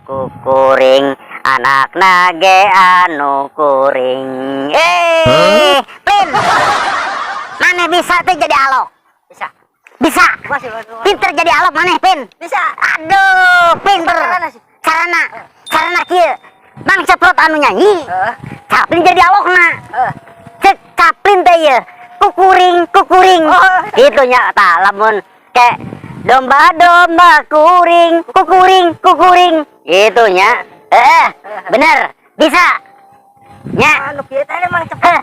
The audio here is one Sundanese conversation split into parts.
Kukuring anakna ge anu kuring. Eh, Pin. Maneh bisa tuh jadi alok? Bisa. Bisa. Masih, masih. Pinter jadi alok maneh, Pin? Bisa. Aduh, pinter. Carana sih. Carana, carana kieu. Mang Ceprot anu nyanyi. Heeh. Caplin jadi alokna. Heeh. Cek Caplin teh ieu. Kukuring, kukuring. Oh. Gitu nya tah, lamun kayak domba-domba kuring, kukuring, kukuring. Gitu nya. Eh, bener. Bisa. Nya. Anu kieu teh Mang Ceprot. Eh,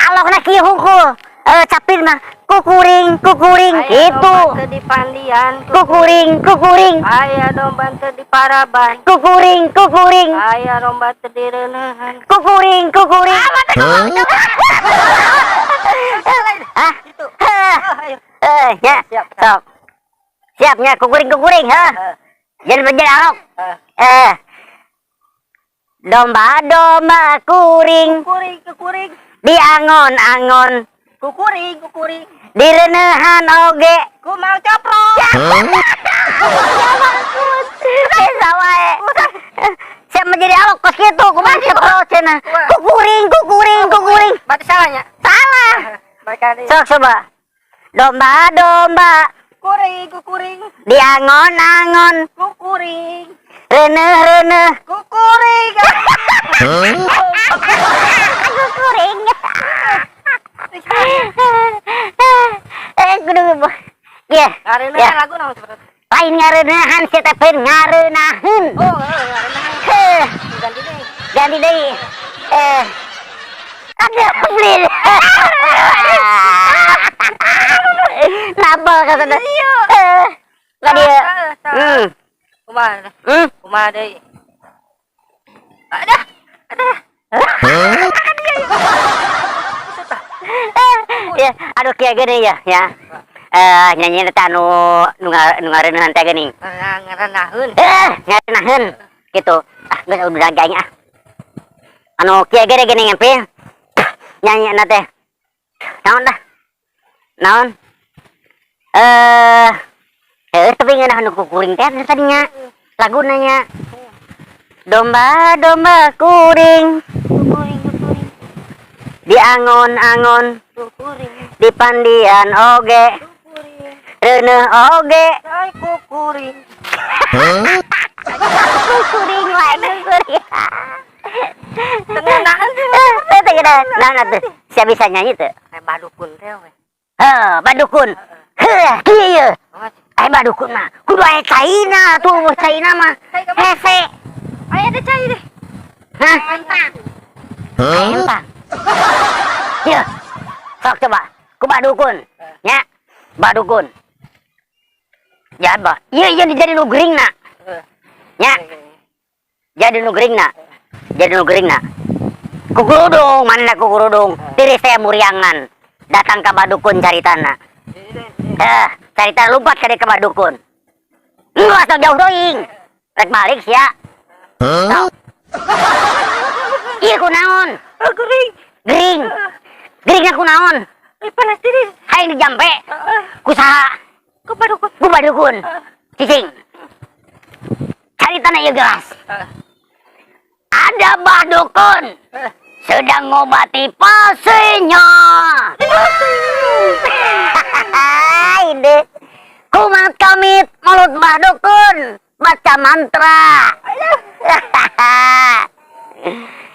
alokna kieu hungkul. Eh, Caplin mah kukuring, kukuring Aya gitu. domba teu dipandian. Kukuring, kukuring. Aya domba teu diparaban. Kukuring, kukuring. Aya domba teu direuneuhan. Kukuring, kukuring. Hah? Gitu. Heh. Ayo. Eh, ya. Siap. Sok. Siap nya, kukuring kukuring, ha. Heeh. Jadi menjadi alok. Heeh. Eh. Domba domba kuring. Kukuring, kukuring. Diangon-angon. Kukuring, kukuring. Direuneuhan oge. Ku Mang Ceprot. Bisa wae. Siap menjadi alok kos kitu, kumaha Ceprot cenah. Kukuring kukuring kukuring. Berarti salahnya. Salah. Mereka ini. Sok coba. Domba domba Kuring, kukuring. Diangon-angon. Kukuring. Reuneuh reuneuh. Kukuring. Kukuring. Eh, kudu ya. Ngareuneuhan Ya. lagu naon seperti? Lain ngareuneuhan si teh, Pin, ngareunaheun. Oh, ngareuneuhan. Heh, Ganti deui. Ganti deui. Eh. Aduh, beli. Napa kata? Iya. Eh. Ka dieu. Salah. Kumaha? Kumaha deui? Ada. Ada. Itu tah. Ya, aduh, kieu geuning ya, ya. Eh, nyanyi teh anu nu ngareuneuhan teh geuning. Ngareuneuhan. Eh, ngareuneuhan gitu. Ah, geus udah aing ah. Anu kieu geuning geuning, Pin. Nyanyi na teh. Naon dah? Naon? Eh, eh, tapi ngeunah anu kukuring teh tadinya. Laguna nya. Domba domba kuring. Kukuring, kukuring. Diangon-angon. Kukuring. Dipandian oge. Kukuring. Reuneuh oge. Ay, kukuring. Kukuring wae, kukuring. Tengenahan sih. Eh, teh geus naon atuh? Sia bisa nyanyi teu? Kayak badukun teh we. Heh, badukun. Heh, kieu ye. Oh, Eh, badukun mah kudu aya caina tuh, caina mah. Cai ka mana? Hese. Aya deh cai deh. Hah? Empang. Yeuh. Sok coba ku badukun. Nya. Badukun. Ya, bah. Ieu ieu jadi nu geuringna. Heeh. Nya, jadi nu geuringna. Jadi nu geuringna. Kukurudung, mana kukurudung? Tiris teh muriangan. Datang ka badukun caritana. Eh, carita lompat ka ka badukun. Enggak asal jauh teuing. Rek balik sia. Sok. Ieu kunaon? Oh, gering. Gering. Gering aku naon? Eh, panas tiris. Hayang dijampe. Heeh. Ku saha? Ku badukun. Ku badukun. Cicing. Caritana ieu gelas. Heeh. Ada badukun Heeh. Sedang ngobati pasiennya. Ini kumat kamit mulut badukun baca mantra.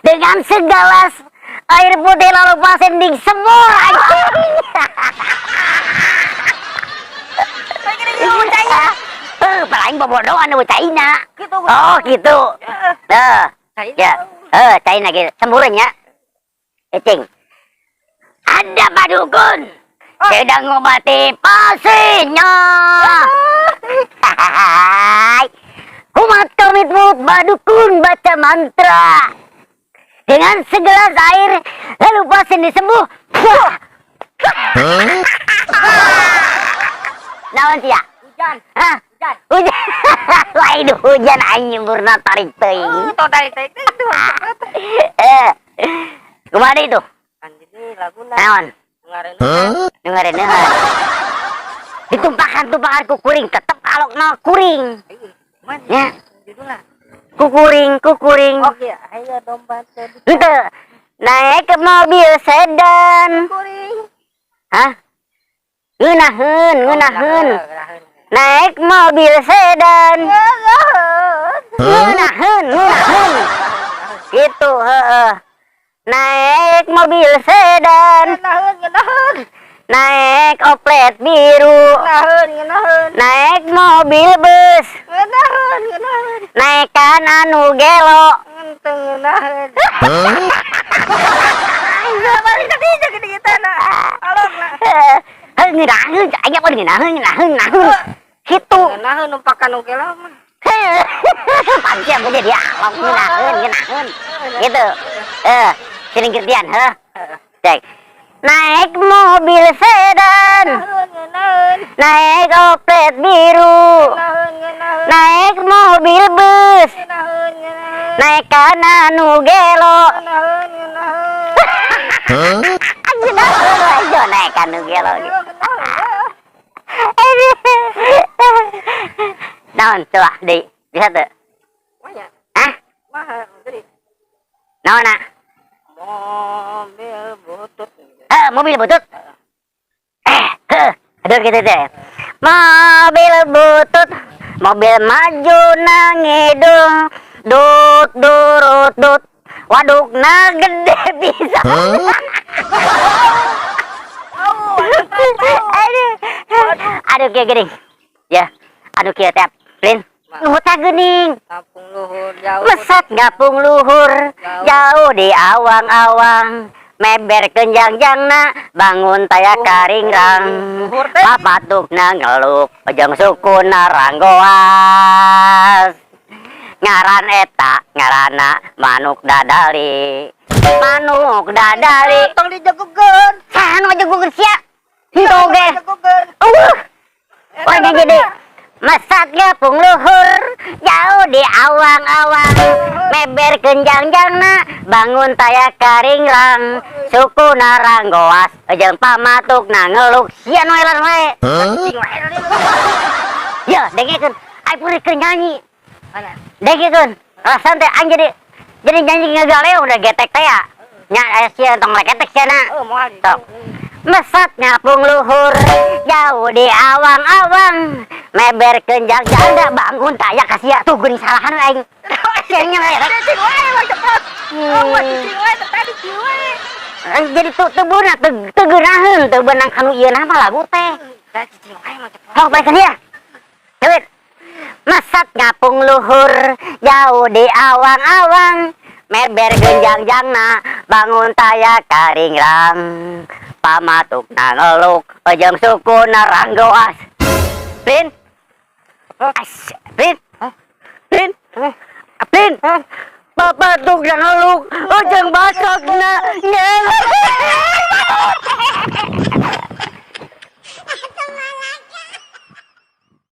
Dengan segelas air putih lalu pasien disembur, anjing. Eh, paling bobodohan anu caina. Gitu. Oh, gitu. Heeh. Eh, Caina. ya. Eh, caina gitu. Semburan ya. Ecing. Ada badukun sedang ngobati pasiennya. Hai. Kumat kamit mulut badukun baca mantra. Dengan segelas air lalu pasien disembuh. Wah. Naon sia? Hujan. Hah? Hujan. Hujan. Lain hujan, aing nyemburna tarik teuing. Oh, tong tarik tarik itu. Eh. Kumaha itu? Kan jadi laguna. Naon? Ngareuneuhan. Nu ngareuneuhan. Ditumpakan tumpakan ku kuring tetep alokna kuring. Ih, kumaha Nya. judulna? Kukuring, kukuring. Oke, ayo domba teh. Henteu. Naik mobil sedan. Kuring. Hah? Ngeunaheun, ngeunaheun. Naik mobil sedan. Ngeunaheun, ngeunaheun. Gitu, heeh. Naik mobil sedan, Ngeunaheun, ngeunaheun. Naik oplet biru, Ngeunaheun, ngeunaheun. Naik mobil bus, Ngeunaheun, ngeunaheun. Naekan anu gelo. Henteu ngeunaheun. Balik tadi jeung di tanah. Alok lah. Heuh, ngeunaheun, aing apa ngeunaheun, ngeunaheun, ngeunaheun. Kitu. Ngeunaheun numpakan nu gelo mah. Panci aku jadi alok ngeunaheun, ngeunaheun. Gitu. Eh, sini gertian, heuh. Cek. Naik mobil sedan, Ngeunaheun, ngeunaheun. Naik oplet biru, Ngeunaheun, ngeunaheun. Naik mobil bus, Ngeunaheun, ngeunaheun. Naekan anu gelo. Ngeunaheun, ngeunaheun. Ngeunaheun aja naik anu gelo gitu. Naon coba deui, bisa teu? Banyak. Hah? Mah, jadi Naon na? Mobil butut. Eh, mobil butut. Eh, heuh, aduh gitu teh. Mobil butut, mobil maju nangidung, dut durut dut. Wadukna gede bisa. Aduh, aduh kayak gini. Ya, aduh kieu teh. Lin, nuhut geuning. Kampung luhur jauh. Mesat ngapung luhur, jauh di awang-awang. Meber kenjang-jangna, bangun taya karingrang. Luhur teh. Papatukna ngeluk, jeung sukuna ranggoas. Ngaran eta, ngaranna manuk dadali. Manuk dadali. Tong dijagokeun. Saha nu ngajagokeun sia? Henteu oge. Dijagokeun. Wah, jadi mesat ngapung luhur, jauh di awang-awang. Meber kenjang-jangna, bangun taya karingrang. Sukuna ranggoas, jeung pamatukna ngeluk. Sia nu heran wae. Cing wae. Ya, dengekeun. Aing pun keur nyanyi. Mana? Dengekeun. Rasana teh aing jadi nyanyi ngagaleo udah getek teh ya. Nya aya sia tong leketek sia na. Oh, moal. Tok. Mesat ngapung luhur, jauh di awang-awang. Meber kenjang janda, bangun taya ka sia. Tuh geuning salahan we aing. Sia nya ngelerek. Cing wae mah cepet. Oh, mah cing wae tadi cing wae. Jadi tuh teu beunang, teu teu geunaheun, teu beunang kanu ieu mah lagu teh. Da cicing wae mah cepet. Sok balikan dia. Cewek. Mesat ngapung luhur, jauh di awang-awang. Meber genjang jangna, bangun taya karingrang. Pamatukna ngeluk, jeung sukuna ranggoas. Pin. As, Pin. Pin. Pin. Papatukna ngeluk, jeung basokna ngeluk.